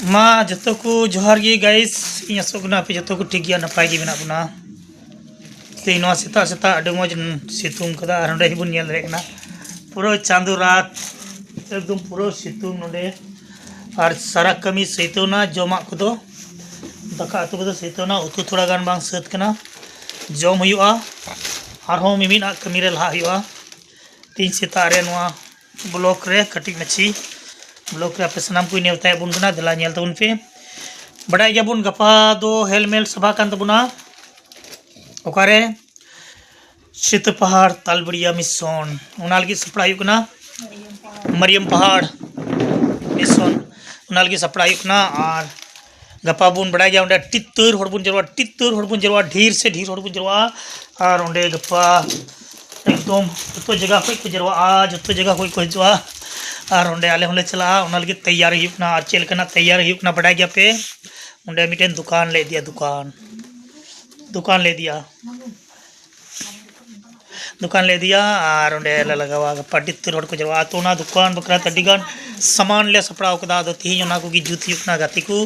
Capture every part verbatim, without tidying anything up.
ᱢᱟ ᱡᱚᱛᱚ ᱠᱚ ᱡᱚᱦᱟᱨ ᱜᱮ ᱜᱟᱭᱤᱥ᱾ ᱤᱧ ᱟᱥᱚᱜ ᱠᱟᱱᱟ ᱟᱯᱮ ᱡᱚᱛᱚ ᱠᱚ ᱴᱷᱤᱠ ᱜᱮᱭᱟ, ᱱᱟᱯᱟᱭ ᱜᱮ ᱢᱮᱱᱟᱜ ᱵᱚᱱᱟ᱾ ᱛᱮᱦᱮᱧ ᱱᱚᱣᱟ ᱥᱮᱛᱟᱜ ᱥᱮᱛᱟᱜ ᱟᱹᱰᱤ ᱢᱚᱡᱽ ᱥᱤᱛᱩᱝ ᱠᱟᱫᱟ, ᱟᱨ ᱱᱚᱸᱰᱮ ᱵᱚᱱ ᱧᱮᱞ ᱫᱟᱲᱮᱭᱟᱜ ᱠᱟᱱᱟ ᱯᱩᱨᱟᱹ ᱪᱟᱸᱫᱳ ᱨᱟᱛ ᱮᱠᱫᱚᱢ ᱯᱩᱨᱟᱹ ᱥᱤᱛᱩᱝ ᱱᱚᱸᱰᱮ᱾ ᱟᱨ ᱥᱟᱨᱟ ᱠᱟᱹᱢᱤ ᱥᱟᱹᱛᱟᱹᱣᱱᱟ, ᱡᱚᱢᱟᱜ ᱠᱚᱫᱚ, ᱫᱟᱠᱟ ᱩᱛᱩ ᱠᱚᱫᱚ ᱥᱟᱹᱛᱟᱹᱣᱱᱟ, ᱩᱛᱩ ᱛᱷᱚᱲᱟ ᱜᱟᱱ ᱵᱟᱝ ᱥᱟᱹᱛ ᱠᱟᱱᱟ, ᱡᱚᱢ ᱦᱩᱭᱩᱜᱼᱟ, ᱟᱨᱦᱚᱸ ᱢᱤᱢᱤᱫ ᱟᱜ ᱠᱟᱹᱢᱤ ᱨᱮ ᱞᱟᱦᱟᱜ ᱦᱩᱭᱩᱜᱼᱟ᱾ ᱛᱮᱦᱮᱧ ᱥᱮᱛᱟᱜ ᱨᱮ ᱱᱚᱣᱟ ᱵᱞᱚᱠ ᱨᱮ ᱠᱟᱹᱴᱤᱡ ᱢᱟᱹᱪᱷᱤ ᱵᱞᱚᱠ ᱨᱮ ᱟᱯᱮ ᱥᱟᱱᱟᱢ ᱠᱚᱧ ᱱᱮᱣᱛᱟᱭᱮᱫ ᱵᱚᱱ ᱠᱟᱱᱟ, ᱫᱮᱞᱟ ᱧᱮᱞ ᱛᱟᱵᱚᱱ ᱯᱮ᱾ ᱵᱟᱰᱟᱭ ᱜᱮᱭᱟᱵᱚᱱ ᱜᱟᱯᱟ ᱫᱚ ᱦᱮᱞᱢᱮᱞ ᱥᱚᱵᱷᱟ ᱠᱟᱱ ᱛᱟᱵᱚᱱᱟ᱾ ᱚᱠᱟᱨᱮ? ᱥᱤᱛᱟᱹ ᱯᱟᱦᱟᱲ ᱛᱟᱞᱵᱟᱲᱤᱭᱟ ᱢᱤᱥᱚᱱ, ᱚᱱᱟ ᱞᱟᱹᱜᱤᱫ ᱥᱟᱯᱲᱟᱣ ᱦᱩᱭᱩᱜ ᱠᱟᱱᱟ᱾ ᱢᱟᱨᱤᱭᱟᱢ ᱯᱟᱦᱟᱲ ᱢᱤᱥᱚᱱ, ᱚᱱᱟ ᱞᱟᱹᱜᱤᱫ ᱥᱟᱯᱲᱟᱣ ᱦᱩᱭᱩᱜ ᱠᱟᱱᱟ᱾ ᱟᱨ ᱜᱟᱯᱟ ᱵᱚᱱ ᱵᱟᱲᱟᱭ ᱜᱮᱭᱟ, ᱚᱸᱰᱮ ᱟᱹᱰᱤ ᱩᱛᱟᱹᱨ ᱦᱚᱲ ᱵᱚᱱ ᱡᱟᱨᱣᱟ, ᱟᱹᱰᱤ ᱩᱛᱟᱹᱨ ᱦᱚᱲ ᱵᱚᱱ ᱡᱟᱨᱣᱟ, ᱰᱷᱮᱨ ᱥᱮ ᱰᱷᱮᱨ ᱦᱚᱲ ᱵᱚᱱ ᱡᱟᱨᱣᱟ᱾ ᱟᱨ ᱚᱸᱰᱮ ᱜᱟᱯᱟ ᱮᱠᱫᱚᱢ ᱡᱚᱛᱚ ᱡᱟᱭᱜᱟ ᱠᱷᱚᱱ ᱠᱚ ᱡᱟᱨᱣᱟᱜᱼᱟ, ᱡᱚᱛᱚ ᱡᱟᱭᱜᱟ ᱠᱷᱚᱱ ᱠᱚ ᱦᱤᱡᱩᱜᱼᱟ᱾ ᱟᱨ ᱚᱸᱰᱮ ᱟᱞᱮ ᱦᱚᱸᱞᱮ ᱪᱟᱞᱟᱜᱼᱟ, ᱚᱱᱟ ᱞᱟᱹᱜᱤᱫ ᱛᱮᱭᱟᱨ ᱦᱩᱭᱩᱜ ᱠᱟᱱᱟ᱾ ᱟᱨ ᱪᱮᱫ ᱞᱮᱠᱟᱱᱟᱜ ᱛᱮᱭᱟᱨ ᱦᱩᱭᱩᱜ ᱠᱟᱱᱟ ᱵᱟᱰᱟᱭ ᱜᱮᱭᱟᱯᱮ? ᱚᱸᱰᱮ ᱢᱤᱫᱴᱮᱱ ᱫᱚᱠᱟᱱ ᱞᱮ ᱤᱫᱤᱭᱟ, ᱫᱚᱠᱟᱱ, ᱫᱚᱠᱟᱱ ᱞᱮ ᱤᱫᱤᱭᱟ᱾ ᱫᱚᱠᱟᱱ ᱞᱮ ᱤᱫᱤᱭᱟ ᱟᱨ ᱚᱸᱰᱮ ᱞᱮ ᱞᱟᱜᱟᱣᱟ᱾ ᱜᱟᱯᱟ ᱟᱹᱰᱤ ᱩᱛᱟᱹᱨ ᱦᱚᱲ ᱠᱚ ᱡᱟᱨᱣᱟᱜᱼᱟ᱾ ᱛᱚ, ᱚᱱᱟ ᱫᱚᱠᱟᱱ ᱵᱟᱠᱷᱨᱟ ᱛᱮ ᱟᱹᱰᱤ ᱜᱟᱱ ᱥᱟᱢᱟᱱ ᱞᱮ ᱥᱟᱯᱲᱟᱣ ᱠᱟᱫᱟ᱾ ᱟᱫᱚ ᱛᱤᱦᱤᱧ ᱚᱱᱟ ᱠᱚᱜᱮ ᱡᱩᱛ ᱦᱩᱭᱩᱜ ᱠᱟᱱᱟ᱾ ᱜᱟᱛᱮ ᱠᱚ,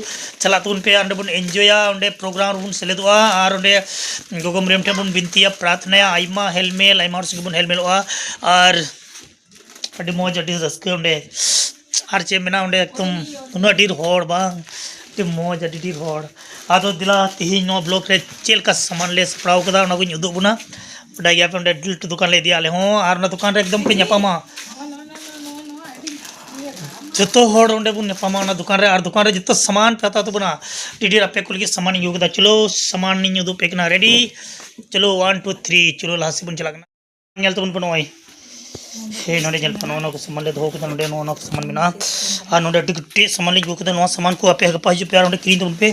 ᱪᱟᱞᱟᱜ ᱛᱟᱵᱚᱱ ᱯᱮ, ᱚᱸᱰᱮ ᱵᱚᱱ ᱮᱱᱡᱚᱭᱟ, ᱚᱸᱰᱮ ᱯᱨᱳᱜᱨᱟᱢ ᱨᱮᱵᱚᱱ ᱥᱮᱞᱮᱫᱚᱜᱼᱟ᱾ ᱟᱨ ᱚᱸᱰᱮ ᱜᱚᱜᱚ ᱢᱟᱨᱤᱭᱟᱢ ᱴᱷᱮᱱ ᱵᱚᱱ ᱵᱤᱱᱛᱤᱭᱟ, ᱯᱨᱟᱨᱛᱷᱱᱟᱭᱟ, ᱟᱭᱢᱟ ᱦᱮᱞᱢᱮᱞ, ᱟᱭᱢᱟ ᱦᱚᱲ ᱥᱚᱸᱜᱮ ᱵᱚᱱ ᱦᱮᱞᱢᱮᱞᱚᱜᱼᱟ᱾ ᱟᱨ ᱟᱹᱰᱤ ᱢᱚᱡᱽ, ᱟᱹᱰᱤ ᱨᱟᱹᱥᱠᱟᱹ ᱚᱸᱰᱮ᱾ ᱟᱨ ᱪᱮᱫ ᱢᱮᱱᱟ, ᱚᱸᱰᱮ ᱮᱠᱫᱚᱢ ᱩᱱᱟᱹᱜ ᱰᱷᱮᱨ ᱦᱚᱲ, ᱵᱟᱝ, ᱟᱹᱰᱤ ᱢᱚᱡᱽ, ᱟᱹᱰᱤ ᱰᱷᱮᱨ ᱦᱚᱲ᱾ ᱟᱫᱚ ᱫᱮᱞᱟ, ᱛᱮᱦᱮᱧ ᱱᱚᱣᱟ ᱵᱞᱚᱠ ᱨᱮ ᱪᱮᱫ ᱞᱮᱠᱟ ᱥᱟᱢᱟᱱ ᱞᱮ ᱥᱟᱯᱲᱟᱣ ᱠᱟᱫᱟ, ᱚᱱᱟ ᱠᱚᱧ ᱩᱫᱩᱜ ᱵᱚᱱᱟ᱾ ᱵᱟᱰᱟᱭ ᱜᱮᱭᱟ ᱯᱮ, ᱚᱸᱰᱮ ᱟᱹᱰᱤ ᱞᱟᱹᱴᱩ ᱫᱚᱠᱟᱱ ᱞᱮ ᱤᱫᱤᱭᱟ ᱟᱞᱮ ᱦᱚᱸ, ᱟᱨ ᱚᱱᱟ ᱫᱚᱠᱟᱱ ᱨᱮ ᱮᱠᱫᱚᱢ ᱯᱮ ᱧᱟᱯᱟᱢᱟ᱾ ᱡᱚᱛᱚ ᱦᱚᱲ ᱚᱸᱰᱮ ᱵᱚᱱ ᱧᱟᱯᱟᱢᱟ ᱚᱱᱟ ᱫᱚᱠᱟᱱ ᱨᱮ, ᱟᱨ ᱫᱚᱠᱟᱱ ᱨᱮ ᱡᱚᱛᱚ ᱥᱟᱢᱟᱱ ᱯᱮ ᱦᱟᱛᱟᱣ ᱛᱟᱵᱚᱱᱟ᱾ ᱟᱹᱰᱤ ᱰᱷᱮᱨ ᱟᱯᱮ ᱠᱚ ᱞᱟᱹᱜᱤᱫ ᱥᱟᱢᱟᱱᱤᱧ ᱟᱹᱜᱩ ᱠᱟᱫᱟ᱾ ᱪᱚᱞᱚ, ᱥᱟᱢᱟᱱᱤᱧ ᱩᱫᱩᱜ ᱯᱮ ᱠᱟᱱᱟ᱾ ᱨᱮᱰᱤ? ᱪᱚᱞᱚ, ᱚᱣᱟᱱ, ᱴᱩ, ᱛᱷᱨᱤ, ᱪᱚᱞᱚ, ᱞᱟᱦᱟ ᱥᱮᱫ ᱵᱚᱱ ᱪᱟᱞᱟᱜ ᱠᱟᱱᱟ᱾ ᱧᱮᱞ ᱛᱟᱵᱚᱱ ᱯᱮ ᱱᱚᱜᱼᱚᱭ᱾ ᱦᱮᱸ, ᱱᱚᱰᱮ ᱧᱮᱞ ᱯᱮ, ᱱᱚᱜᱼᱚ ᱱᱚᱣᱟ ᱠᱚ ᱥᱟᱢᱟᱱ ᱞᱮ ᱫᱚᱦᱚ ᱠᱟᱫᱟ, ᱱᱚᱰᱮ ᱱᱚᱜᱼᱚ ᱱᱚᱣᱟ ᱠᱚ ᱥᱟᱢᱟᱱ ᱢᱮᱱᱟᱜᱼᱟ᱾ ᱟᱨ ᱱᱚᱰᱮ ᱟᱹᱰᱤ ᱜᱚᱴᱮᱡ ᱥᱟᱢᱟᱱ ᱞᱤᱧ ᱟᱹᱜᱩ ᱠᱟᱫᱟ᱾ ᱱᱚᱣᱟ ᱥᱟᱢᱟᱱ ᱠᱚ ᱟᱯᱮ ᱜᱟᱯᱟ ᱦᱤᱡᱩᱜ ᱯᱮ ᱟᱨ ᱚᱸᱰᱮ ᱠᱤᱨᱤᱧ ᱛᱟᱵᱚᱱ ᱯᱮ᱾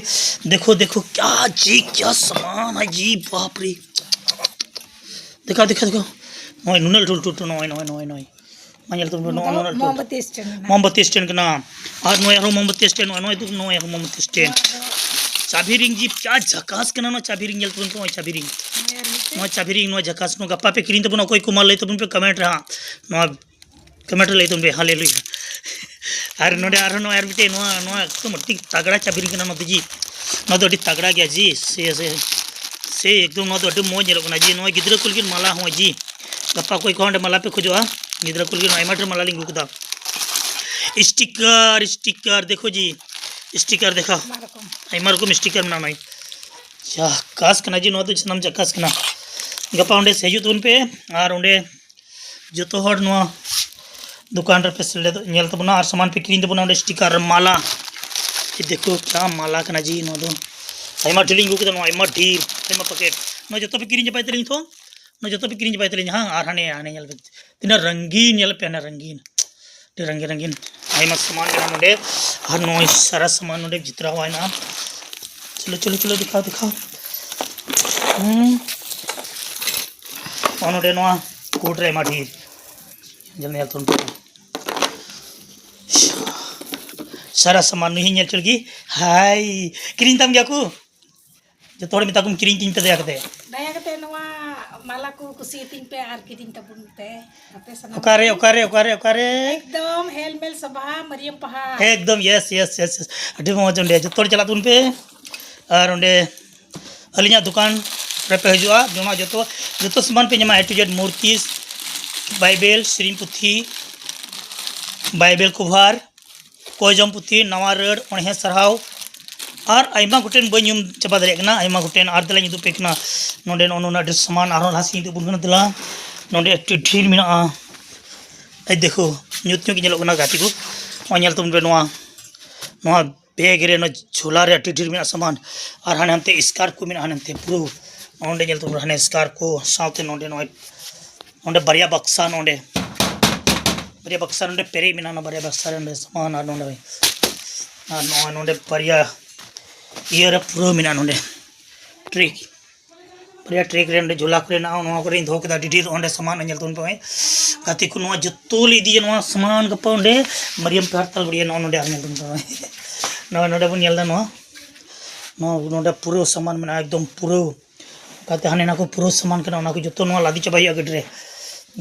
ᱫᱮᱠᱷᱳ, ᱫᱮᱠᱷᱳ, ᱠᱭᱟ ᱡᱤ, ᱠᱭᱟ ᱥᱟᱢᱟᱱ ᱦᱟᱭ ᱡᱤ, ᱵᱟᱯ ᱨᱮ᱾ ᱫᱮᱠᱷᱟ, ᱫᱮᱠᱷᱟ, ᱫᱮᱠᱷᱟ᱾ ᱱᱚᱜᱼᱚᱭ ᱱᱩᱱᱟᱹᱜ ᱞᱟᱹᱴᱩ, ᱞᱟᱹᱴᱩ, ᱞᱟᱹᱴᱩ, ᱱᱚᱜᱼᱚᱭ, ᱱᱚᱜᱼᱚᱭ, ᱱᱚᱜᱼᱚᱭ, ᱱᱚᱜᱼᱚᱭ᱾ ᱢᱟ ᱧᱮᱞ ᱛᱟᱵᱚᱱ ᱯᱮ, ᱱᱚᱜᱼᱚ ᱱᱚᱣᱟ ᱢᱳᱢᱵᱟᱛᱤ ᱥᱴᱮᱱᱰ ᱠᱟᱱᱟ᱾ ᱢᱳᱢᱵᱟᱛᱤ ᱥᱴᱮᱱᱰ ᱠᱟᱱᱟ᱾ ᱟᱨ ᱱᱚᱜᱼᱚᱭ ᱟᱨᱦᱚᱸ ᱢᱳᱢᱵᱟᱛᱤ ᱥᱴᱮᱱᱰ, ᱱᱚᱜᱼᱚᱭ, ᱱᱚᱜᱼᱚᱭ ᱫᱚ, ᱱᱚᱜᱼᱚᱭ ᱟᱨᱦᱚᱸ ᱢᱳᱢᱵᱟᱛᱤ ᱥᱴᱮᱱᱰ᱾ ᱪᱟᱵᱤ ᱨᱤᱝ ᱡᱤ, ᱠᱭᱟ ᱡᱷᱟᱠᱟᱥ ᱠᱟᱱᱟ ᱱᱚᱣᱟ ᱪᱟᱵᱤ ᱨᱤᱝ, ᱧᱮᱞ ᱛᱟᱵᱚᱱ ᱯᱮ, ᱱᱚᱜᱼᱚᱭ ᱪᱟᱵᱤ ᱨᱤᱝ᱾ ᱱᱚᱣᱟ ᱪᱟᱵᱤ ᱨᱤᱝ, ᱱᱚᱣᱟ ᱡᱷᱟᱠᱟᱥ, ᱱᱚᱣᱟ ᱜᱟᱯᱟ ᱯᱮ ᱠᱤᱨᱤᱧ ᱛᱟᱵᱚᱱᱟ, ᱚᱠᱚᱭ ᱠᱚ ᱢᱟ ᱞᱟᱹᱭ ᱛᱟᱵᱚᱱ ᱯᱮ ᱠᱚᱢᱮᱱᱴ ᱨᱮ ᱦᱟᱸᱜ᱾ ᱱᱚᱣᱟ ᱠᱚᱢᱮᱱᱴ ᱨᱮ ᱞᱟᱹᱭ ᱛᱟᱵᱚᱱ ᱯᱮ, ᱦᱟᱞᱮᱞᱩᱭᱟ᱾ ᱟᱨ ᱱᱚᱰᱮ ᱟᱨᱦᱚᱸ ᱱᱚᱣᱟ ᱟᱨ ᱢᱤᱫᱴᱮᱡ ᱱᱚᱣᱟ, ᱱᱚᱣᱟ ᱮᱠᱫᱚᱢ ᱟᱹᱰᱤ ᱛᱟᱜᱲᱟ ᱪᱟᱹᱵᱤ ᱨᱤᱝ ᱠᱟᱱᱟ ᱱᱚᱣᱟ ᱫᱚ ᱡᱤ᱾ ᱱᱚᱣᱟ ᱫᱚ ᱟᱹᱰᱤ ᱛᱟᱜᱲᱟ ᱜᱮᱭᱟ ᱡᱤ᱾ ᱥᱮ, ᱥᱮ, ᱥᱮ ᱮᱠᱫᱚᱢ ᱱᱚᱣᱟ ᱫᱚ ᱟᱹᱰᱤ ᱢᱚᱡᱽ ᱧᱮᱞᱚᱜ ᱠᱟᱱᱟ ᱡᱤ᱾ ᱱᱚᱣᱟ ᱜᱤᱫᱽᱨᱟᱹ ᱠᱚ ᱞᱟᱹᱜᱤᱫ ᱢᱟᱞᱟ ᱦᱚᱸ ᱡᱤ᱾ ᱜᱟᱯᱟ ᱚᱠᱚᱭ ᱠᱚ ᱚᱸᱰᱮ ᱢᱟᱞᱟ ᱯᱮ ᱠᱷᱚᱡᱚᱜᱼᱟ, ᱜᱤᱫᱽᱨᱟᱹ ᱠᱚ ᱞᱟᱹᱜᱤᱫ ᱟᱭᱢᱟ ᱰᱷᱮᱨ ᱢᱟᱞᱟ ᱞᱤᱧ ᱟᱹᱜᱩ ᱠᱮᱫᱟ᱾ ᱥᱴᱤᱠᱟᱨ, ᱥᱴᱤᱠᱟᱨ ᱫᱮᱠᱷᱚ ᱡᱤ, ᱥᱴᱤᱠᱟᱨ ᱫᱮᱠᱷᱟ᱾ ᱟᱭᱢᱟ ᱨᱚᱠᱚᱢ᱾ ᱟᱭᱢᱟ ᱨᱚᱠᱚᱢ ᱥᱴᱤᱠᱟᱨ ᱢᱮᱱᱟᱜᱼᱟ ᱱᱚᱜᱼᱚᱭ᱾ ᱡᱟᱠᱟᱥ ᱠᱟᱱᱟ ᱡᱤ, ᱱᱚᱣᱟ ᱫᱚ ᱥᱟᱱᱟᱢ ᱡᱟᱠᱟᱥ ᱠᱟᱱᱟ᱾ ᱜᱟᱯᱟ ᱚᱸᱰᱮ ᱥᱮ ᱦᱤᱡᱩᱜ ᱛᱟᱵᱚᱱ ᱯᱮ ᱟᱨ ᱚᱸᱰᱮ ᱡᱚᱛᱚ ᱦᱚᱲ ᱱᱚᱣᱟ ᱫᱚᱠᱟᱱ ᱨᱮᱯᱮ ᱥᱮᱞᱮᱫᱚᱜ, ᱧᱮᱞ ᱛᱟᱵᱚᱱᱟ ᱟᱨ ᱥᱟᱢᱟᱱ ᱯᱮ ᱠᱤᱨᱤᱧ ᱛᱟᱵᱚᱱᱟ᱾ ᱚᱸᱰᱮ ᱥᱴᱤᱠᱟᱨ ᱢᱟᱞᱟ, ᱮ ᱫᱮᱠᱷᱚ ᱠᱭᱟ ᱢᱟᱞᱟ ᱠᱟᱱᱟ ᱡᱤ, ᱱᱚᱣᱟ ᱫᱚ ᱟᱭᱢᱟ ᱰᱷᱮᱨ ᱞᱤᱧ ᱟᱹᱜᱩ ᱠᱮᱫᱟ, ᱱᱚᱣᱟ ᱟᱭᱢᱟ ᱰᱷᱮᱨ, ᱟᱭᱢᱟ ᱯᱮᱠᱮᱴ᱾ ᱱᱚᱣᱟ ᱡᱚᱛᱚ ᱯᱮ ᱠᱤᱨᱤᱧ ᱪᱟᱵᱟᱭ ᱛᱟᱹᱞᱤᱧ ᱛᱚ, ᱱᱚᱣᱟ ᱡᱚᱛᱚ ᱯᱮ ᱠᱤᱨᱤᱧ ᱪᱟᱵᱟᱭ ᱛᱟᱹᱞᱤᱧ ᱦᱟᱸᱜ᱾ ᱟᱨ ᱦᱟᱱᱮ, ᱦᱟᱱᱮ ᱧᱮᱞ ᱯᱮ, ᱛᱤᱱᱟᱹᱜ ᱨᱚᱝᱜᱤᱱ, ᱧᱮᱞ ᱯᱮ ᱦᱟᱱᱮ ᱨᱚᱝᱜᱤᱱ, ᱟᱹᱰᱤ ᱨᱚᱝᱜᱤᱱ ᱨᱚᱝᱜᱤᱱ ᱟᱭᱢᱟ ᱥᱟᱢᱟᱱ ᱢᱮᱱᱟᱜᱼᱟ ᱱᱚᱰᱮ᱾ ᱟᱨ ᱱᱚᱜᱼᱚᱭ ᱥᱟᱨᱟ ᱥᱟᱢᱟᱱ ᱱᱚᱰᱮ ᱡᱤᱛᱨᱟᱣ ᱦᱮᱱᱟᱜᱼᱟ᱾ ᱪᱚᱞᱚ, ᱪᱚᱞᱚ, ᱪᱚᱞᱚ, ᱫᱮᱠᱷᱟᱣ, ᱫᱮᱠᱷᱟᱣ᱾ ᱦᱩᱸ᱾ ᱱᱚᱜᱼᱚ ᱱᱚᱰᱮ ᱱᱚᱣᱟ ᱠᱳᱴ ᱨᱮ ᱟᱭᱢᱟ ᱰᱷᱮᱨ᱾ ᱧᱮᱞ, ᱧᱮᱞ ᱛᱟᱵᱚᱱ ᱯᱮ᱾ ᱥᱟᱨᱟ ᱥᱟᱢᱟᱱ ᱱᱩᱭ ᱦᱚᱸ ᱧᱮᱞ ᱦᱚᱪᱚ ᱞᱟᱹᱜᱤᱫ᱾ ᱦᱟᱭ, ᱠᱤᱨᱤᱧ ᱛᱟᱢ ᱜᱮᱭᱟ ᱠᱚ? ᱡᱚᱛᱚ ᱦᱚᱲ ᱢᱮᱛᱟ ᱠᱚᱢ ᱠᱤᱨᱤᱧ ᱛᱤᱧ ᱯᱮ ᱫᱟᱭᱟ ᱠᱟᱛᱮ᱾ ᱫᱟᱭᱟ ᱠᱟᱛᱮ ᱱᱚᱣᱟ ᱢᱟᱞᱟ ᱠᱚ ᱠᱩᱥᱤᱭᱟᱛᱤᱧ ᱯᱮ ᱟᱨ ᱠᱤᱨᱤᱧ ᱛᱟᱵᱚᱱ ᱯᱮ ᱟᱯᱮ ᱥᱟᱱᱟᱢ ᱚᱠᱟᱨᱮ, ᱠᱚ᱾ ᱚᱠᱟᱨᱮ, ᱚᱠᱟᱨᱮ, ᱚᱠᱟᱨᱮ? ᱮᱠᱫᱚᱢ ᱦᱮᱞᱢᱮᱞ ᱥᱚᱵᱷᱟ ᱢᱟᱹᱨᱤᱭᱟᱹᱢ ᱯᱟᱦᱟᱲ᱾ ᱮᱠᱫᱚᱢ, yes, yes, yes, yes. ᱟᱹᱰᱤ ᱢᱚᱡᱽ᱾ ᱚᱸᱰᱮ ᱡᱚᱛᱚ ᱦᱚᱲ ᱪᱟᱞᱟᱜ ᱛᱟᱵᱚᱱ ᱯᱮ᱾ ᱟᱨ ᱚᱸᱰᱮ ᱟᱹᱞᱤᱧᱟᱜ ᱫᱚᱠᱟᱱ ᱨᱮᱯᱮ ᱦᱤᱡᱩᱜᱼᱟ, ᱡᱚᱢᱟᱜ ᱡᱚᱛᱚ, ᱡᱚᱛᱚ ᱥᱟᱢᱟᱱ ᱯᱮ ᱧᱟᱢᱟ, A to Z, ᱢᱩᱨᱛᱤ, ᱵᱟᱭᱵᱮᱞ, ᱥᱮᱨᱮᱧ ᱯᱩᱛᱷᱤ, ᱵᱟᱭᱵᱮᱞ ᱠᱚᱵᱷᱟᱨ, ᱠᱚᱭ ᱡᱚᱢ ᱯᱩᱛᱷᱤ, ᱱᱟᱣᱟ ᱨᱟᱹᱲ, ᱚᱬᱦᱮ ᱥᱟᱨᱦᱟᱣ, ᱟᱨ ᱟᱭᱢᱟ ᱜᱚᱴᱮᱱ ᱵᱟᱹᱧ ᱧᱩᱢ ᱪᱟᱵᱟ ᱫᱟᱲᱮᱭᱟᱜ ᱠᱟᱱᱟ, ᱟᱭᱢᱟ ᱜᱚᱴᱮᱱ᱾ ᱟᱨ ᱫᱮᱞᱟᱧ ᱩᱫᱩᱜ ᱯᱮ ᱠᱟᱱᱟ ᱱᱚᱰᱮ ᱱᱚᱜᱼᱚ ᱱᱚᱣᱟ ᱰᱷᱮᱨ ᱥᱟᱢᱟᱱ, ᱟᱨᱦᱚᱸ ᱞᱟᱦᱟ ᱥᱮᱫ ᱤᱧ ᱩᱫᱩᱜ ᱵᱚᱱ ᱠᱟᱱᱟ᱾ ᱫᱮᱞᱟ, ᱱᱚᱰᱮ ᱟᱹᱰᱤ ᱰᱷᱮᱨ ᱢᱮᱱᱟᱜᱼᱟ᱾ ᱮᱭ ᱫᱮᱠᱷᱳ, ᱧᱩᱛ ᱧᱚᱜ ᱜᱮ ᱧᱮᱞᱚᱜ ᱠᱟᱱᱟ ᱜᱟᱛᱮ ᱠᱚ᱾ ᱱᱚᱜᱼᱚᱭ ᱧᱮᱞ ᱛᱟᱵᱚᱱ ᱯᱮ ᱱᱚᱣᱟ, ᱱᱚᱣᱟ ᱵᱮᱜᱽ ᱨᱮ, ᱱᱚᱣᱟ ᱡᱷᱳᱞᱟ ᱨᱮ ᱟᱹᱰᱤ ᱰᱷᱮᱨ ᱢᱮᱱᱟᱜᱼᱟ ᱥᱟᱢᱟᱱ᱾ ᱟᱨ ᱦᱟᱱᱮ ᱦᱟᱱᱛᱮ ᱥᱠᱟᱨ ᱠᱚ ᱢᱮᱱᱟᱜᱼᱟ, ᱦᱟᱱᱮ ᱦᱟᱱᱛᱮ ᱯᱩᱨᱟᱹ ᱱᱚᱰᱮ ᱧᱮᱞ ᱛᱟᱵᱚᱱ, ᱦᱟᱱᱮ ᱥᱠᱟᱨ ᱠᱚ ᱥᱟᱶᱛᱮ ᱱᱚᱰᱮ ᱱᱚᱜᱼᱚᱭ ᱱᱚᱰᱮ ᱵᱟᱨᱭᱟ ᱵᱟᱠᱥᱟ, ᱱᱚᱰᱮ ᱵᱟᱨᱭᱟ ᱵᱟᱠᱥᱟ ᱱᱚᱰᱮ ᱯᱮᱨᱮᱡ ᱢᱮᱱᱟᱜᱼᱟ, ᱚᱱᱟ ᱵᱟᱨᱭᱟ ᱵᱟᱠᱥᱟ ᱨᱮ ᱱᱚᱰᱮ ᱥᱟᱢᱟᱱ, ᱟᱨ ᱱᱚᱰᱮ, ᱟᱨ ᱱᱚᱜᱼᱚᱭ ᱱᱚᱰᱮ ᱵᱟᱨᱭᱟ ᱤᱭᱟᱹ ᱨᱮ ᱯᱩᱨᱟᱹ ᱢᱮᱱᱟᱜᱼᱟ, ᱱᱚᱰᱮ ᱴᱨᱮᱠ, ᱵᱟᱨᱭᱟ ᱴᱨᱮᱠ ᱨᱮ ᱱᱚᱰᱮ ᱡᱷᱚᱞᱟ ᱠᱚᱨᱮ ᱱᱚᱜᱼᱚ ᱱᱚᱣᱟ ᱠᱚᱨᱮᱧ ᱫᱚᱦᱚ ᱠᱮᱫᱟ, ᱟᱹᱰᱤ ᱰᱷᱮᱨ ᱚᱸᱰᱮ ᱥᱟᱢᱟᱱ ᱧᱮᱞ ᱛᱟᱵᱚᱱ ᱯᱮ᱾ ᱜᱟᱛᱮ ᱠᱚ, ᱱᱚᱣᱟ ᱡᱚᱛᱚ ᱞᱮ ᱤᱫᱤᱭᱟ, ᱱᱚᱣᱟ ᱥᱟᱢᱟᱱ ᱜᱟᱯᱟ ᱚᱸᱰᱮ ᱢᱟᱨᱤᱭᱟᱢ ᱯᱟᱦᱟᱲ ᱛᱟᱞ ᱵᱟᱲᱤᱭᱟ, ᱱᱚᱜᱼᱚ ᱱᱚᱰᱮ ᱟᱨ ᱧᱮᱞ ᱛᱟᱵᱚᱱ ᱯᱮ᱾ ᱱᱚᱜᱼᱚᱭ ᱱᱚᱰᱮ ᱵᱚᱱ ᱧᱮᱞ ᱮᱫᱟ, ᱱᱚᱣᱟ, ᱱᱚᱣᱟ ᱱᱚᱰᱮ ᱯᱩᱨᱟᱹ ᱥᱟᱢᱟᱱ ᱢᱮᱱᱟᱜᱼᱟ, ᱮᱠᱫᱚᱢ ᱯᱩᱨᱟᱹ᱾ ᱚᱱᱠᱟᱛᱮ ᱦᱟᱱᱮ ᱱᱟ ᱠᱚ ᱯᱩᱨᱟᱹ ᱥᱟᱢᱟᱱ ᱠᱟᱱᱟ, ᱚᱱᱟ ᱠᱚ ᱡᱚᱛᱚ ᱱᱚᱣᱟ ᱞᱟᱫᱮ ᱪᱟᱵᱟᱭ ᱦᱩᱭᱩᱜᱼᱟ ᱜᱟᱹᱰᱤ ᱨᱮ᱾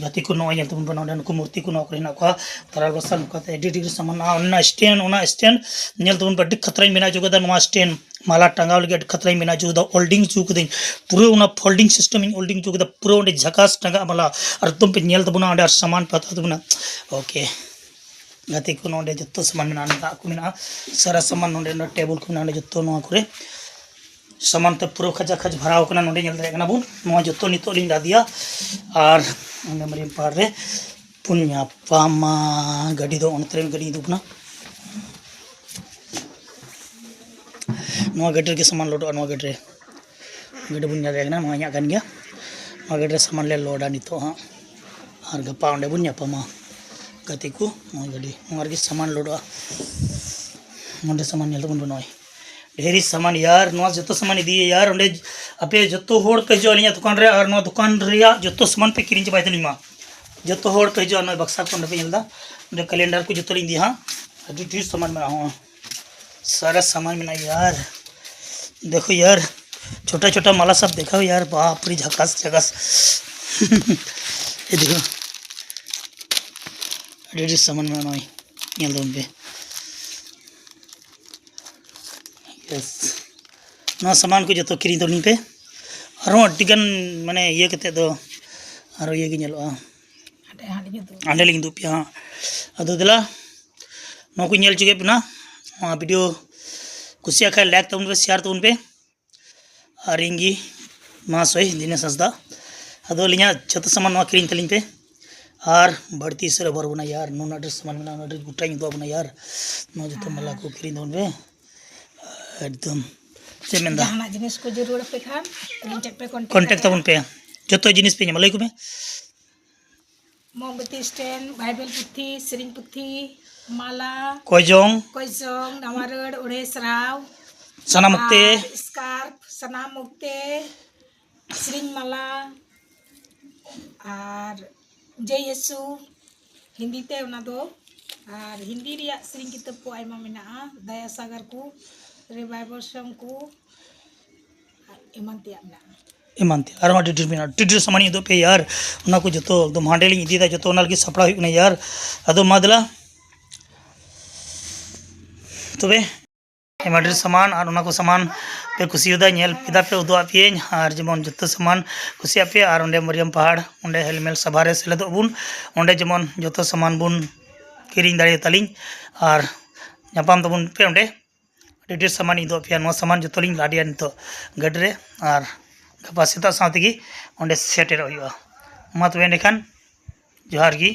ᱜᱟᱛᱮ ᱠᱚ, ᱱᱚᱜᱼᱚᱭ ᱧᱮᱞ ᱛᱟᱵᱚᱱ ᱯᱮ, ᱱᱚᱰᱮ ᱱᱩᱠᱩ ᱢᱩᱨᱛᱤ ᱠᱚ ᱱᱚᱣᱟ ᱠᱚᱨᱮ ᱦᱮᱱᱟᱜ ᱠᱚᱣᱟ, ᱛᱟᱞᱟᱞ ᱵᱟᱥᱟ, ᱱᱚᱝᱠᱟᱛᱮ ᱟᱹᱰᱤ ᱰᱷᱮᱨ ᱥᱟᱢᱟᱱ ᱢᱮᱱᱟᱜᱼᱟ᱾ ᱚᱱᱟ stand, ᱚᱱᱟ stand ᱧᱮᱞ ᱛᱟᱵᱚᱱ ᱯᱮ, ᱟᱹᱰᱤ ᱠᱷᱟᱛᱨᱟᱧ ᱵᱮᱱᱟᱣ ᱦᱚᱪᱚ ᱠᱟᱫᱟ᱾ ᱱᱚᱣᱟ stand ᱢᱟᱞᱟ ᱴᱟᱸᱜᱟᱣ ᱞᱟᱹᱜᱤᱫ ᱟᱹᱰᱤ ᱠᱷᱟᱛᱨᱟᱧ ᱵᱮᱱᱟᱣ ᱦᱚᱪᱚ ᱠᱟᱫᱟ, folding ᱦᱚᱪᱚ ᱠᱟᱹᱫᱟᱹᱧ ᱯᱩᱨᱟᱹ᱾ ᱚᱱᱟ folding system ᱤᱧ folding ᱦᱚᱪᱚ ᱠᱟᱫᱟ ᱯᱩᱨᱟᱹ, ᱚᱸᱰᱮ ᱡᱷᱟᱠᱟᱥ ᱴᱟᱸᱜᱟᱜᱼᱟ ᱢᱟᱞᱟ᱾ ᱟᱨ ᱮᱠᱫᱚᱢ ᱯᱮ ᱧᱮᱞ ᱛᱟᱵᱚᱱᱟ ᱚᱸᱰᱮ, ᱟᱨ ᱥᱟᱢᱟᱱ ᱯᱮ ᱦᱟᱛᱟᱣ ᱛᱟᱵᱚᱱᱟ᱾ OK ᱜᱟᱛᱮ ᱠᱚ, ᱱᱚᱰᱮ ᱡᱚᱛᱚ ᱥᱟᱢᱟᱱ ᱢᱮᱱᱟᱜᱼᱟ, ᱫᱟᱜ ᱠᱚ ᱢᱮᱱᱟᱜᱼᱟ, ᱥᱟᱨᱟ ᱥᱟᱢᱟᱱ ᱱᱚᱰᱮ, ᱱᱚᱰᱮ table ᱠᱚ ᱢᱮᱱᱟᱜᱼᱟ, ᱱᱚᱰᱮ ᱡᱚᱛᱚ ᱱᱚᱣᱟ ᱠᱚᱨᱮ ᱥᱟᱢᱟᱱ ᱛᱮ ᱯᱩᱨᱟᱹ ᱠᱷᱟᱪᱟ ᱠᱷᱟᱪ ᱵᱷᱟᱨᱟᱣ ᱠᱟᱱᱟ᱾ ᱱᱚᱰᱮ ᱧᱮᱞ ᱫᱟᱲᱮᱭᱟᱜ ᱠᱟᱱᱟ ᱵᱚᱱ, ᱱᱚᱣᱟ ᱡᱚᱛᱚ ᱱᱤᱛᱚᱜ ᱞᱤᱧ ᱞᱟᱫᱮᱭᱟ᱾ ᱟᱨ ᱚᱸᱰᱮ ᱢᱟᱨᱮ ᱯᱟᱦᱟᱲ ᱨᱮ ᱵᱚᱱ ᱧᱟᱯᱟᱢᱟ᱾ ᱜᱟᱹᱰᱤ ᱫᱚ ᱚᱱᱛᱮ ᱨᱮ ᱜᱟᱹᱰᱤ ᱤᱫᱤ ᱠᱟᱱᱟ᱾ ᱱᱚᱣᱟ ᱜᱟᱹᱰᱤ ᱨᱮᱜᱮ ᱥᱟᱢᱟᱱ ᱞᱳᱰᱚᱜᱼᱟ, ᱱᱚᱣᱟ ᱜᱟᱹᱰᱤ ᱨᱮ᱾ ᱜᱟᱹᱰᱤ ᱵᱚᱱ ᱧᱮᱞ ᱫᱟᱲᱮᱭᱟᱜ ᱠᱟᱱᱟ, ᱱᱚᱣᱟ ᱤᱧᱟᱹᱜ ᱠᱟᱱ ᱜᱮᱭᱟ᱾ ᱱᱚᱣᱟ ᱜᱟᱹᱰᱤ ᱨᱮ ᱥᱟᱢᱟᱱ ᱞᱮ ᱞᱳᱰᱟ ᱱᱤᱛᱚᱜ ᱦᱟᱸᱜ, ᱟᱨ ᱜᱟᱯᱟ ᱚᱸᱰᱮ ᱵᱚᱱ ᱧᱟᱯᱟᱢᱟ᱾ ᱜᱟᱛᱮ ᱠᱚ, ᱱᱚᱣᱟ ᱜᱟᱹᱰᱤ, ᱱᱚᱣᱟ ᱨᱮᱜᱮ ᱥᱟᱢᱟᱱ ᱞᱳᱰᱚᱜᱼᱟ᱾ ᱱᱚᱰᱮ ᱥᱟᱢᱟᱱ ᱧᱮᱞ ᱛᱟᱵᱚᱱ ᱯᱮ, ᱱᱚᱜᱼᱚᱭ ᱰᱷᱮᱨ ᱥᱟᱢᱟᱱ ᱭᱟᱨ, ᱱᱚᱣᱟ ᱡᱚᱛᱚ ᱥᱟᱢᱟᱱ ᱤᱫᱤᱭᱟ ᱭᱟᱨ᱾ ᱚᱸᱰᱮ ᱟᱯᱮ ᱡᱚᱛᱚ ᱦᱚᱲ ᱯᱮ ᱦᱤᱡᱩᱜᱼᱟ ᱟᱹᱞᱤᱧᱟᱜ ᱫᱚᱠᱟᱱ ᱨᱮ, ᱟᱨ ᱱᱚᱣᱟ ᱫᱚᱠᱟᱱ ᱨᱮᱭᱟᱜ ᱡᱚᱛᱚ ᱥᱟᱢᱟᱱ ᱯᱮ ᱠᱤᱨᱤᱧ ᱪᱟᱵᱟᱭ ᱛᱟᱹᱞᱤᱧ ᱢᱟ᱾ ᱡᱚᱛᱚ ᱦᱚᱲ ᱯᱮ ᱦᱤᱡᱩᱜᱼᱟ᱾ ᱱᱚᱜᱼᱚᱭ ᱵᱟᱠᱥᱟ ᱠᱚ ᱚᱸᱰᱮ ᱯᱮ ᱧᱮᱞ ᱮᱫᱟ, ᱚᱸᱰᱮ calendar ᱠᱚ ᱡᱚᱛᱚ ᱞᱤᱧ ᱤᱫᱤᱭᱟ ᱦᱟᱸᱜ᱾ ᱟᱹᱰᱤ ᱰᱷᱮᱨ ᱥᱟᱢᱟᱱ ᱢᱮᱱᱟᱜᱼᱟ, ᱦᱚᱸ, ᱥᱟᱨᱟ ᱥᱟᱢᱟᱱ ᱢᱮᱱᱟᱜᱼᱟ ᱭᱟᱨ᱾ ᱫᱮᱠᱷᱳ ᱭᱟᱨ, ᱪᱷᱳᱴᱟ ᱪᱷᱳᱴᱟ ᱢᱟᱞᱟ ᱥᱟᱵ ᱫᱮᱠᱷᱟᱣ ᱭᱟᱨ, ᱵᱟᱯ ᱨᱮ, ᱡᱷᱟᱠᱟᱥ ᱡᱷᱟᱠᱟᱥ᱾ ᱮ ᱫᱮᱠᱷᱳ, ᱟᱹᱰᱤ ᱰᱷᱮᱨ ᱥᱟᱢᱟᱱ ᱢᱮᱱᱟᱜᱼᱟ, ᱱᱚᱜᱼᱚᱭ ᱧᱮᱞ ᱛᱟᱵᱚᱱ ᱯᱮ᱾ Yes, ᱱᱚᱣᱟ ᱥᱟᱢᱟᱱ ᱠᱚ ᱡᱚᱛᱚ ᱠᱤᱨᱤᱧ ᱛᱟᱵᱚᱱ ᱯᱮ᱾ ᱟᱨᱦᱚᱸ ᱟᱹᱰᱤ ᱜᱟᱱ, ᱢᱟᱱᱮ, ᱤᱭᱟᱹ ᱠᱟᱛᱮᱫ ᱫᱚ ᱟᱨᱦᱚᱸ ᱤᱭᱟᱹ ᱜᱮ ᱧᱮᱞᱚᱜᱼᱟ᱾ ᱦᱟᱸᱰᱮ, ᱦᱟᱸᱰᱮ ᱧᱮᱞ ᱛᱟᱵᱚᱱ ᱦᱟᱸᱰᱮ ᱞᱤᱧ ᱩᱫᱩᱜ ᱯᱮᱭᱟ ᱦᱟᱸᱜ᱾ ᱟᱫᱚ ᱫᱮᱞᱟ, ᱱᱚᱣᱟ ᱠᱚ ᱧᱮᱞ ᱦᱚᱪᱚ ᱠᱮᱫ ᱵᱚᱱᱟ᱾ ᱱᱚᱣᱟ video ᱠᱩᱥᱤᱭᱟᱜ ᱠᱷᱟᱱ like ᱛᱟᱵᱚᱱ ᱯᱮ, share ᱛᱟᱵᱚᱱ ᱯᱮ᱾ ᱟᱨ ᱤᱧ ᱜᱮ ᱢᱟᱦᱟᱥᱚᱭ ᱫᱤᱱᱮᱥ ᱦᱟᱸᱥᱫᱟ᱾ ᱟᱫᱚ ᱟᱹᱞᱤᱧᱟᱜ ᱡᱚᱛᱚ ᱥᱟᱢᱟᱱ ᱱᱚᱣᱟ ᱠᱤᱨᱤᱧ ᱛᱟᱹᱞᱤᱧ ᱯᱮ᱾ ᱟᱨ ᱵᱟᱹᱲᱛᱤ ᱩᱥᱟᱹᱨᱟ ᱵᱚᱨ ᱵᱚᱱᱟ ᱭᱟᱨ, ᱱᱩᱱᱟᱹᱜ ᱰᱷᱮᱨ ᱥᱟᱢᱟᱱ ᱢᱮᱱᱟᱜᱼᱟ, ᱩᱱᱟᱹᱜ ᱰᱷᱮᱨ ᱜᱚᱴᱟᱧ ᱩᱫᱩᱜ ᱟᱵᱚᱱᱟ ᱭᱟᱨ᱾ ᱱᱚᱣᱟ ᱡᱚᱛᱚ ᱢᱟᱞᱟ ᱠᱚ ᱠᱤᱨᱤᱧ ᱛᱟᱵᱚᱱ ᱯᱮ᱾ ᱮᱠᱫᱚᱢ᱾ ᱪᱮᱫ ᱢᱮᱱᱫᱟ? ᱡᱟᱦᱟᱱᱟᱜ ᱡᱤᱱᱤᱥ ᱠᱚ ᱡᱟᱹᱨᱩᱲ ᱟᱯᱮ ᱠᱷᱟᱱ ᱟᱹᱞᱤᱧ ᱴᱷᱮᱱ ᱯᱮ contact contact ᱫᱟᱲᱮᱭᱟᱜᱼᱟ᱾ ᱛᱟᱵᱚᱱ ᱯᱮ, ᱡᱚᱛᱚ ᱡᱤᱱᱤᱥ ᱯᱮ ᱧᱟᱢᱟ᱾ ᱞᱟᱹᱭ ᱠᱚ ᱢᱮ᱾ ᱢᱳᱢᱵᱟᱛᱤ stand, ᱵᱟᱭᱵᱮᱞ ᱯᱩᱛᱷᱤ, ᱥᱮᱨᱮᱧ ᱯᱩᱛᱷᱤ, ᱢᱟᱞᱟ, ᱠᱚᱭᱡᱚᱝ, ᱠᱚᱭᱡᱚᱝ, ᱱᱟᱣᱟ ᱨᱟᱹᱲ, ᱚᱲᱮ ᱥᱟᱨᱟᱣ, ᱥᱟᱱᱟᱢ ᱚᱠᱛᱮ᱾ ᱟᱨ scarf, ᱥᱟᱱᱟᱢ ᱚᱠᱛᱮ, ᱥᱮᱨᱮᱧ ᱢᱟᱞᱟ, ᱟᱨ ᱡᱟᱹᱭ ᱭᱤᱥᱩ, ᱦᱤᱱᱫᱤ ᱛᱮ ᱚᱱᱟ ᱫᱚ, ᱟᱨ ᱦᱤᱱᱫᱤ ᱨᱮᱭᱟᱜ ᱥᱮᱨᱮᱧ ᱠᱤᱛᱟᱹᱵ ᱠᱚ ᱟᱭᱢᱟ ᱢᱮᱱᱟᱜᱼᱟ, ᱫᱟᱭᱟ ᱥᱟᱜᱚᱨ ᱠᱚ, revival song ᱠᱚ, ᱟᱨ ᱮᱢᱟᱱ ᱛᱮᱭᱟᱜ ᱢᱮᱱᱟᱜᱼᱟ᱾ ᱮᱢᱟᱱ ᱛᱮ ᱟᱨᱦᱚᱸ ᱟᱹᱰᱤ ᱰᱷᱮᱨ ᱢᱮᱱᱟᱜᱼᱟ, ᱟᱹᱰᱤ ᱰᱷᱮᱨ ᱥᱟᱢᱟᱱ ᱤᱧ ᱩᱫᱩᱜ ᱯᱮᱭᱟ ᱭᱟᱨ᱾ ᱚᱱᱟ ᱠᱚ ᱡᱚᱛᱚ ᱮᱠᱫᱚᱢ ᱦᱟᱸᱰᱮ ᱞᱤᱧ ᱤᱫᱤᱭᱮᱫᱟ, ᱡᱚᱛᱚ ᱚᱱᱟ ᱞᱟᱹᱜᱤᱫ ᱥᱟᱯᱲᱟᱣ ᱦᱩᱭᱩᱜ ᱠᱟᱱᱟ ᱭᱟᱨ᱾ ᱟᱫᱚ ᱢᱟ ᱫᱮᱞᱟ ᱛᱚᱵᱮ, ᱟᱭᱢᱟ ᱰᱷᱮᱨ ᱥᱟᱢᱟᱱ ᱟᱨ ᱚᱱᱟ ᱠᱚ ᱥᱟᱢᱟᱱ ᱯᱮ ᱠᱩᱥᱤᱭᱟᱫᱟ, ᱧᱮᱞ ᱠᱮᱫᱟ ᱯᱮ, ᱩᱫᱩᱜ ᱟᱫ ᱯᱮᱭᱟᱹᱧ᱾ ᱟᱨ ᱡᱮᱢᱚᱱ ᱡᱚᱛᱚ ᱥᱟᱢᱟᱱ ᱠᱩᱥᱤᱭᱟᱜ ᱯᱮ ᱟᱨ ᱚᱸᱰᱮ ᱢᱟᱨᱤᱭᱟᱢ ᱯᱟᱦᱟᱲ ᱚᱸᱰᱮ ᱦᱮᱞᱢᱮᱞ ᱥᱟᱵᱷᱟ ᱨᱮ ᱥᱮᱞᱮᱫᱚᱜ ᱵᱚᱱ᱾ ᱚᱸᱰᱮ ᱡᱮᱢᱚᱱ ᱡᱚᱛᱚ ᱥᱟᱢᱟᱱ ᱵᱚᱱ ᱠᱤᱨᱤᱧ ᱫᱟᱲᱮᱭᱟᱛᱟᱞᱤᱧ ᱟᱨ ᱧᱟᱯᱟᱢ ᱛᱟᱵᱚᱱ ᱯᱮ ᱚᱸᱰᱮ᱾ ᱟᱹᱰᱤ ᱰᱷᱮᱨ ᱥᱟᱢᱟᱱ ᱤᱧ ᱩᱫᱩᱜ ᱟᱫ ᱯᱮᱭᱟ, ᱱᱚᱣᱟ ᱥᱟᱢᱟᱱ ᱡᱚᱛᱚ ᱞᱤᱧ ᱞᱟᱫᱮᱭᱟ ᱱᱤᱛᱚᱜ ᱜᱟᱹᱰᱤ ᱨᱮ᱾ ᱟᱨ ᱜᱟᱯᱟ ᱥᱮᱛᱟᱜ ᱥᱟᱶ ᱛᱮᱜᱮ ᱚᱸᱰᱮ ᱥᱮᱴᱮᱨᱚᱜ ᱦᱩᱭᱩᱜᱼᱟ᱾ ᱢᱟ ᱛᱚᱵᱮ ᱮᱸᱰᱮᱠᱷᱟᱱ ᱡᱚᱦᱟᱨ ᱜᱮ᱾